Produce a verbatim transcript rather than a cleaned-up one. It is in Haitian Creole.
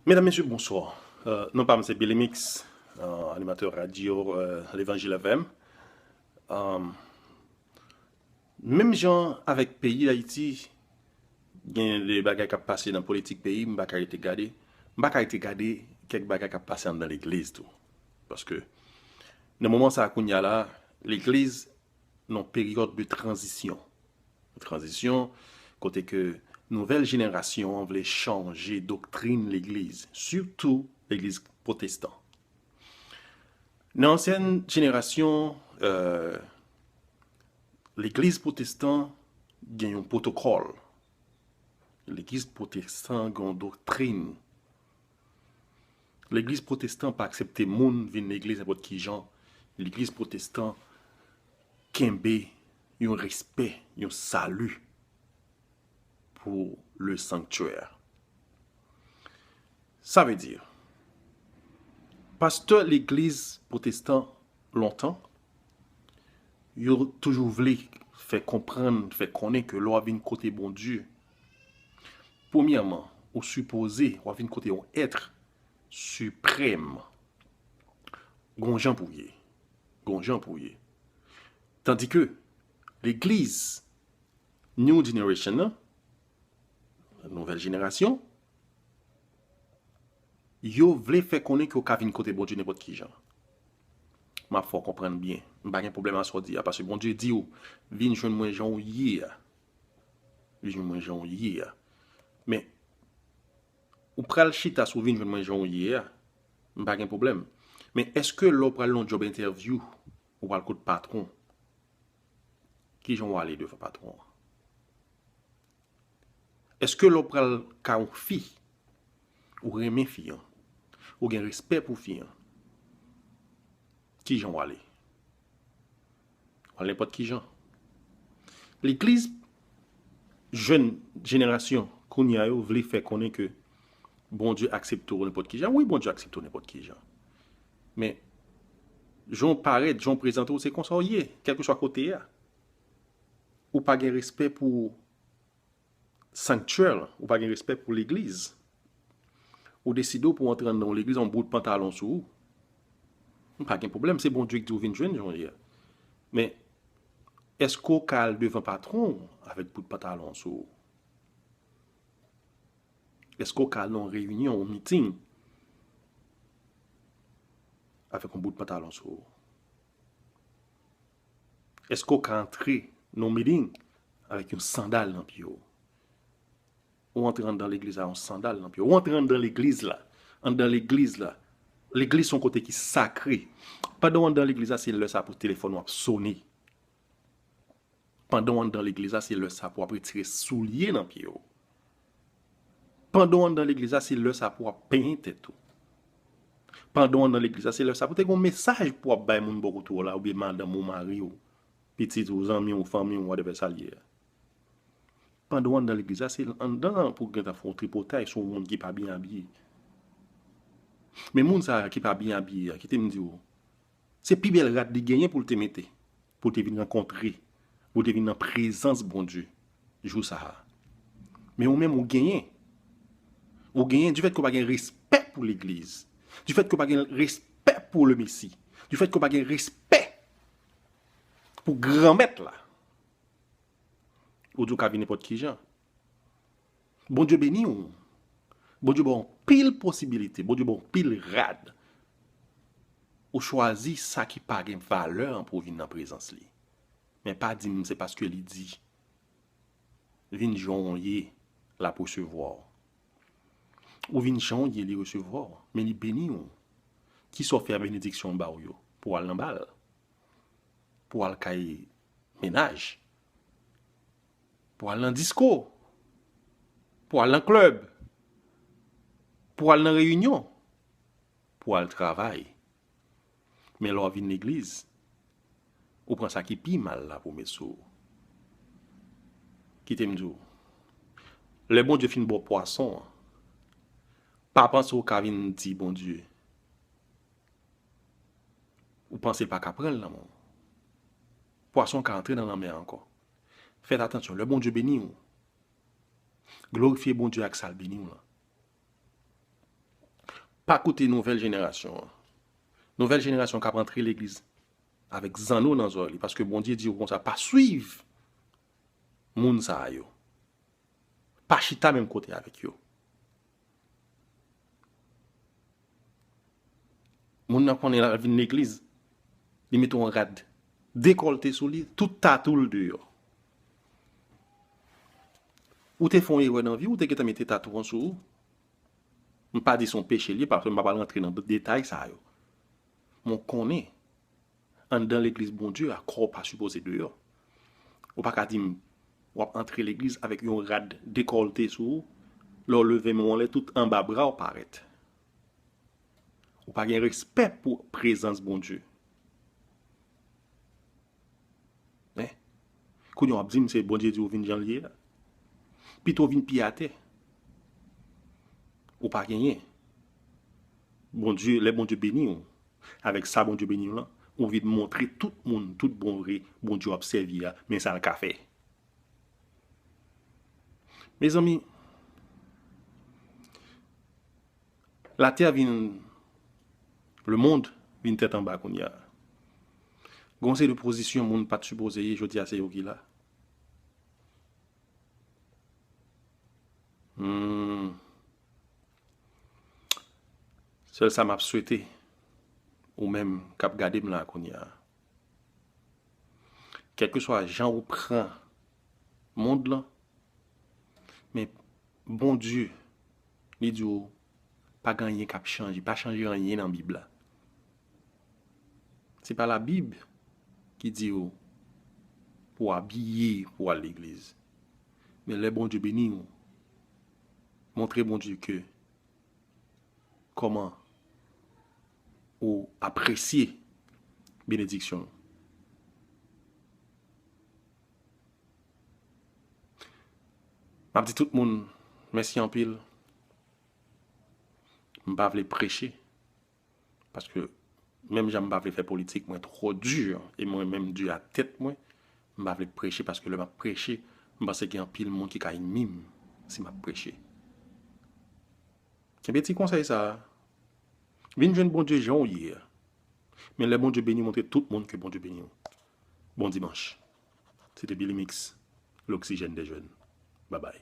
Medam, mesye, bonswa. Euh, non pa m se Billy Mix, euh, animatè radyo, euh, Levanjil F M. Euh, menm jan avèk peyi Dayiti, gen de bagay k ap pase nan politik peyi, m pa ka rete gade. M pa ka rete gade kèk bagay k ap pase anndan legliz tou. Paske nan moman sa a kounye a la, legliz nan peryòd de tranzisyon. Tranzisyon kote ke nouvèl jenerasyon an vle chanje doktrin legliz, sitou legliz pwotestan. Nan ansyèn jenerasyon, euh, legliz pwotestan gen yon pwotokòl. Legliz pwotestan gen yon doktrin. Legliz pwotestan pa aksepte moun vin legliz nenpòt ki jan. Legliz pwotestan kenbe yon respè, yon sali pou le sanctuaire. Sa vle di, pastè legliz pwotestan lontan, yo toujou vle fè konprann, fè konnen ke lè w ap vin kote Bondye, premyèman, ou sipoze, w ap vin kote yon èt siprèm. Gon jan pou w ye. Gon jan pou w ye. Tandike legliz New Generation nan, nouvèl jenerasyon, yo vle fè konnen ke w ka vin kote Bondye nenpòt ki jan. M ap fè w konprann byen. M pa gen pwoblèm a sa w di a, paske Bondye di w, vin jwenn mwen jan w ye a. Vin jwenn mwen jan w ye a. Men, ou pral chita sou vin jwenn mwen jan w ye a, m pa gen pwoblèm. Men èske lè w pral nan yon job entèvyou, ou pral kot patwon, ki jan w ale devan patwon an? Èske lè w pral kay yon fi, ou renmen fi an, ou gen respè pou fi an, ki jan w ale? W al nenpòt ki jan. Legliz, jèn jenerasyon kounye a yo vle fè konnen ke Bondye aksepte w nenpòt ki jan. Wi, Bondye aksepte w nenpòt ki jan. Men, jan w parèt, jan w prezante w, se konsa w ye, kèlkeswa kote a. Ou pa gen respè pou sanctuaire, ou pa gen respè pou legliz. Ou deside w pou w antre anndan yon legliz, yon bout pantalon sou ou. M pa gen pwoblèm, se Bondye ki di w vin jwenn jan w ye a. Men, èske w ka al devan patwon w avèk bout pantalon sou ou? Èske w ka al nan yon reyinyon, yon miting, avèk yon bout pantalon sou ou? Èske w ka antre nan yon miting avèk yon sandal nan pye w? Ou antre anndan legliz la, yon sandal nan pye w. Ou antre anndan legliz la. Anndan legliz la. Legliz se yon kote ki sakre. Pandan w anndan legliz la, se lè sa pou telefòn w ap sone. Pandan w anndan legliz la, se lè sa pou w ap retire soulye nan pye w. Pandan w anndan legliz la, se lè sa pou w ap penyen tèt ou. Pandan w anndan legliz la, se lè sa pou te gen yon mesaj pou w ap bay moun bò kote w la, oubyen madanm ou, mari w, pitit ou, zanmi w, fanmi w, whatever sa l ye a. Pandan w anndan legliz la, se anndan an pou w gentan fè yon tripotay sou yon moun ki pa byen abiye. Men moun sa a ki pa byen abiye a, kite m di w, se pi bèl rad li genyen pou l te mete, pou l te vin rankontre, pou l te vin nan prezans Bondye jou sa a. Men ou menm, ou genyen. Ou genyen, difèt ke w pa gen respè pou legliz, difèt ke w pa gen respè pou le Mesi, difèt ke w pa gen respè pou Granmèt la, ou di w ka vin nenpòt ki jan. Bondye beni w. Bondye ba w anpil posibilite. Bondye ba w anpil rad. Ou chwazi sa ki pa gen valè an pou w vin nan prezans li. Men pa di m se paske li di, vin jan w ye, l ap resevwa w. Ou vin jan w ye, li resevwa w. Men li beni w. Kisa w fè ak benediksyon l ba w yo? Pou w al nan bal. Pou w al kay mennaj. Pou w al nan disko. Pou w al nan klèb. Pou w al nan reyinyon. Pou w al travay. Men lè w vin legliz, ou pran sa ki pi mal la pou w met sou ou. Kite m di w, lè Bondye fin ba w pwason an, pa panse w ka vin di Bondye, ou panse l pa ka pran l nan men w. Pwason an ka antre nan lanmè a ankò. Fèt atansyon, lè Bondye beni w, glorifye Bondye ak sa l beni w lan. Pa koute nouvèl jenerasyon an. Nouvèl jenerasyon k ap antre legliz avèk zanno nan zòrèy li, paske Bondye di yo konsa, pa swiv moun sa a yo. Pa chita menm kote avèk yo. Moun nan konnen l al vin legliz, li mete yon rad dekòlte sou li, tout tatou l deyò. Ou te fè yon erè nan vi w, ou te gentan mete tatou an sou ou. M pa di se yon peche l ye, paske m pa pral rantre nan detay sa yo. Men w konnen, anndan legliz Bondye a, kò w pa sipoze deyò. Ou pa ka di m w ap antre legliz avèk yon rad dekòlte sou ou, lè w leve men w anlè, tout anba bra w parèt. Ou pa gen respè pou prezans Bondye. Hein? Kounye a w ap di m se Bondye di w vin jan l ye a. Pito w vin pye atè. Ou pa genyen. Bondye, lè Bondye beni w, avèk sa Bondye beni w lan, ou vin montre tout moun, tout bon vre, Bondye w ap sèvi a, men sa l ka fè. Mezanmi, latè vin, lemonn vin tèt anba kounye a. Gon seri de pozisyon moun pa t sipoze ye, jodi a se yo ki la. Hmm. Sèl sa m ap swete, ou menm k ap gade m la kounye a, kèlkeswa jan ou pran mond lan, men Bondye, li di w, pa gen anyen k ap chanje, pa chanje anyen nan Bib la. Se pa Labib ki di w pou w abiye pou w al legliz. Men lè Bondye beni w, montre Bondye ke kòman ou apresye benediksyon l. M ap di tout moun mèsi anpil. M pa vle preche, paske menm jan m pa vle fè politik, mwen twò di, e mwen menm di a tèt mwen, m pa vle preche, paske lè m ap preche, m panse gen anpil moun ki ka enmi m si m ap preche. Kenbe ti konsèy sa a. Vin jwenn Bondye jan w ye a. Men lè Bondye beni w, montre tout moun ke Bondye beni w. Bon dimanch. Se te Billy Mix, l'oxygène des jeunes. Babay.